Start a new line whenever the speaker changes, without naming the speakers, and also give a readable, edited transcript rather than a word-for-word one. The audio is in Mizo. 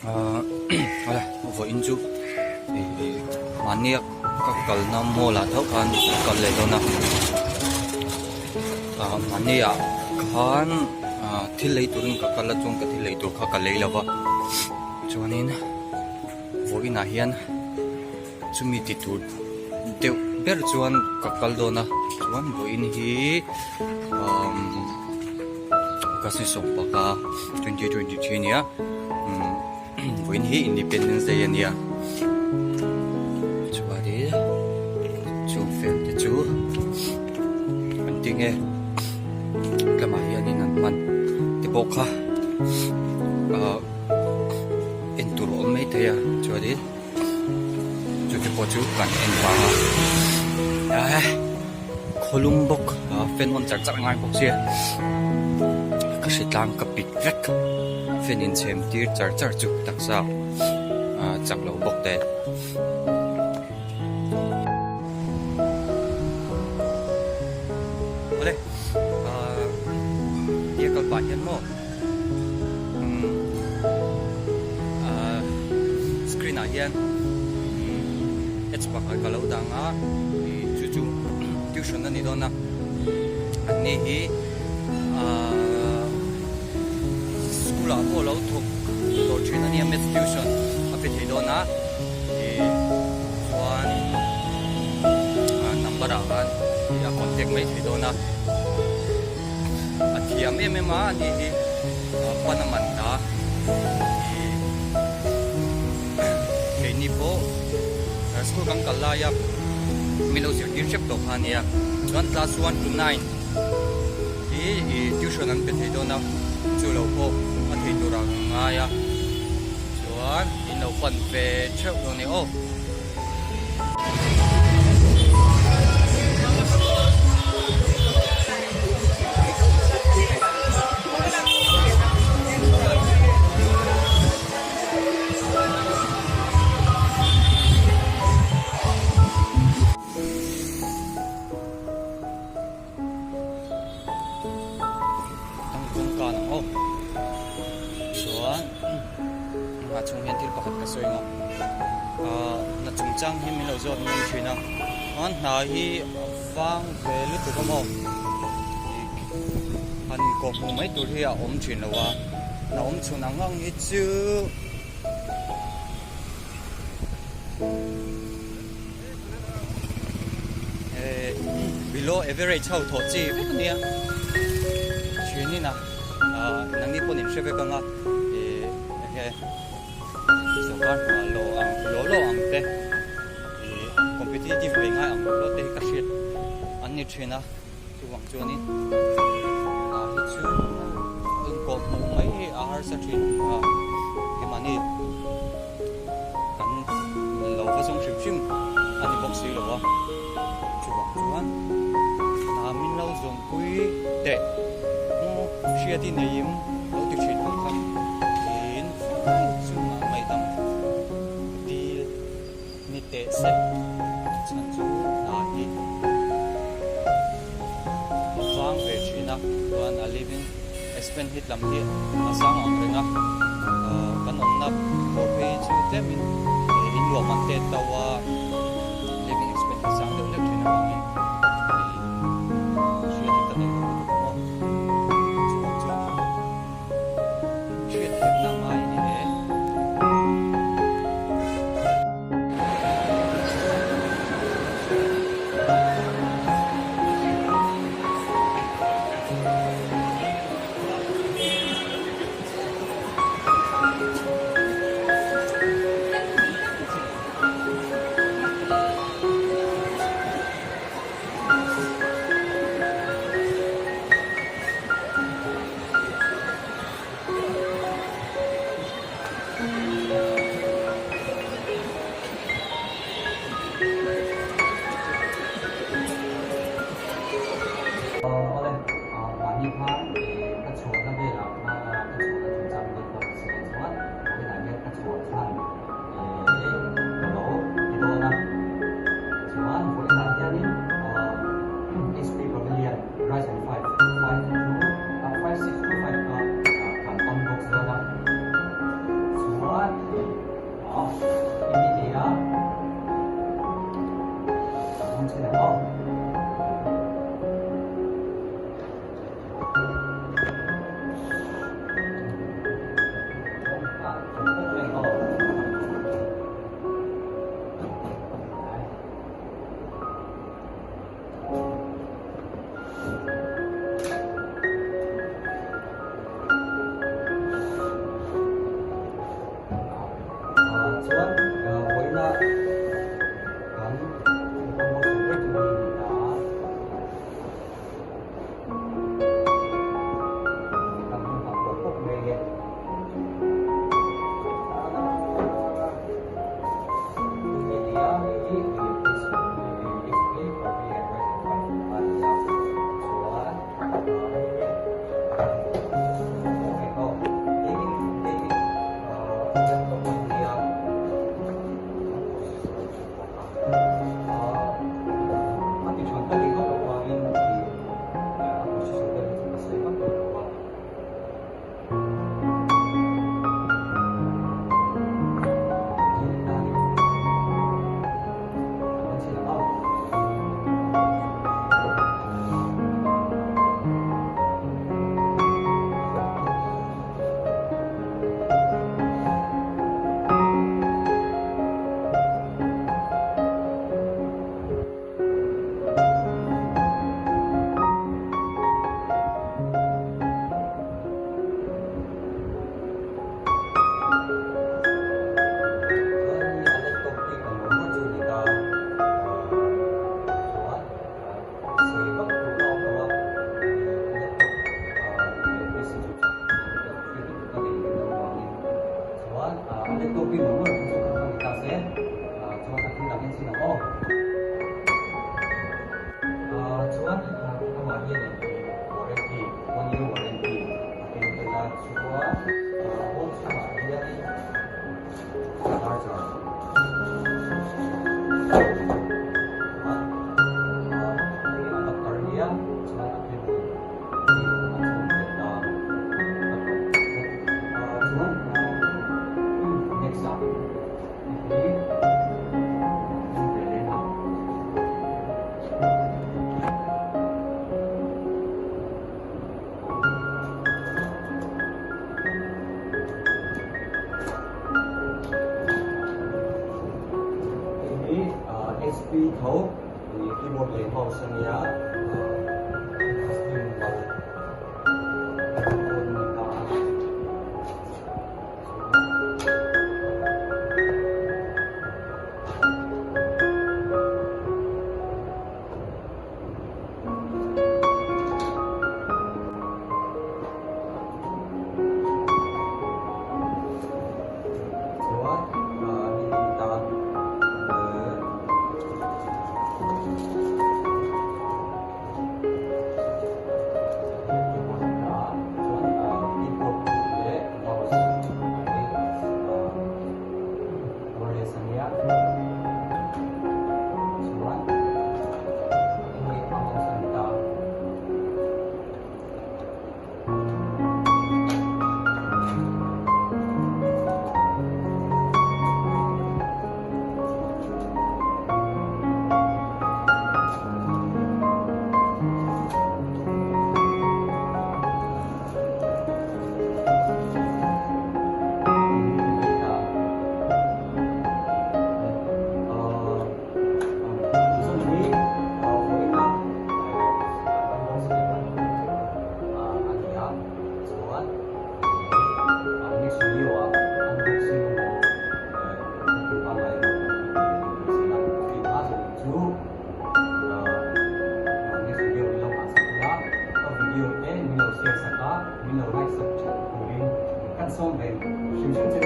Ahh awle vawiin chu ih mahnia ka kalna mall ah tho khan ka kal leh dawn a ah mahnia khan ah thil lei turin ka kal a chuan ka thil lei tur kha ka lei lo va chuanin vawiin ah hian chumi ti tur deuh ber chuan ka kal dawn a chuan vawiin hi umm August ni sawmpaka 2023 nia umm vawiin hi Independence Day a nia chuanin chung fel te chu an ti nge lamah hianin an hman te pawh kha ah en tur a awm maithei a chuanin. Chu te pawh chu kan en vang a eh khawlum bawk a fan on char char ngai bawk sia ka hre tlang ka pit vek fan in chhem tir char char chu taksa ah chak lo bawk te. Awle ah tia kal pah hian maw. Screen ah hian ads pakhat ka lo dang a chu chu tuition a ni dawn a an ni hi ahh school ah pawh lo thawk tawh thin a nia maths tuition a pe thei dawn a ih chuan number ah khan a contact mai thei dawn a. A thiam em em a ani hi pan a man ta ih keini pawh school kan kal laia min lo zirtir hrep tawh kha ania chuan class 1 to 9 hi ih tuition an pe thei dawn a chu lo pawh a thei tur ang ngai a chuan in lo pan ve theuh dawn e aw. Kawngka ang aw chuan a chhung hian thil pakhat ka sawi ang a ahh hna chungchang hi min lo zawt ngam thin a chuan hna hi a vang ve lutuk a maw han kawhhmuh mai tur hi a awm thin lo a hna awm chhun ang ang hi chu. Below average ho thawh chi vek ania thianin a nangni pawhin in hre vek anga ih enge sawrkar hna law ang law law ang te ih competitive ve ngai ang law te hi ka hriat an ni thin a chuvang chuanin ah hi chu inkawh hmuh mai hi a harsa thin a keimahni. Kan lo va zawng hrim hrim a ni bawk si lo a, chuvang chuan hna min lo zawnpui teh maw hriat i neiim lo ti thin ho kha tiin fai chungah ngaihdam dil ni teh se chhan chu hna hi a vang ve thin a, chuan a living expense hit lam hi a sang ang reng a, kan awmna dawr phei chu tlemin in luah man te to a, living expense hi sang deuh hlek thin avangin hriat hi ka nei lo lutuk ang aw, chuvang chuan hriat thiamna ngai a ni e. Laptop a nia a processor a tha bawk a a ti than ka tih vak loh vangin ih a processor vel hi chu ka sawi vak tawh lo a. Chuan a laptop hi ka mamawh chu ni ta chuan sawi vak tur a awm lo a, laptop leh PC chu chak free lutuk a nei lem lo vangin chuan a laptop hi mamawh chu kha kha ni ta se chuan a thil dang en chin ang aw. Chuan amah hianin warranty, one year warranty a ken tel a, chuan a box chungah hianin charger chuan hei adapter a nia, chuan a cable hi a chhung tel ta a tawp bawk. Chuan next ah. HP tho keyboard leh mouse a nia slim mal phone a ni ta a. Chuan hei hi ta Keyboard leh mouse hi wireless a nia chuan hei a mouse a ni ta. Next video min lo nghah sak ula, ka video te min lo share sak a, min lo like sak that turin kan sawm reng hrim hrim che u.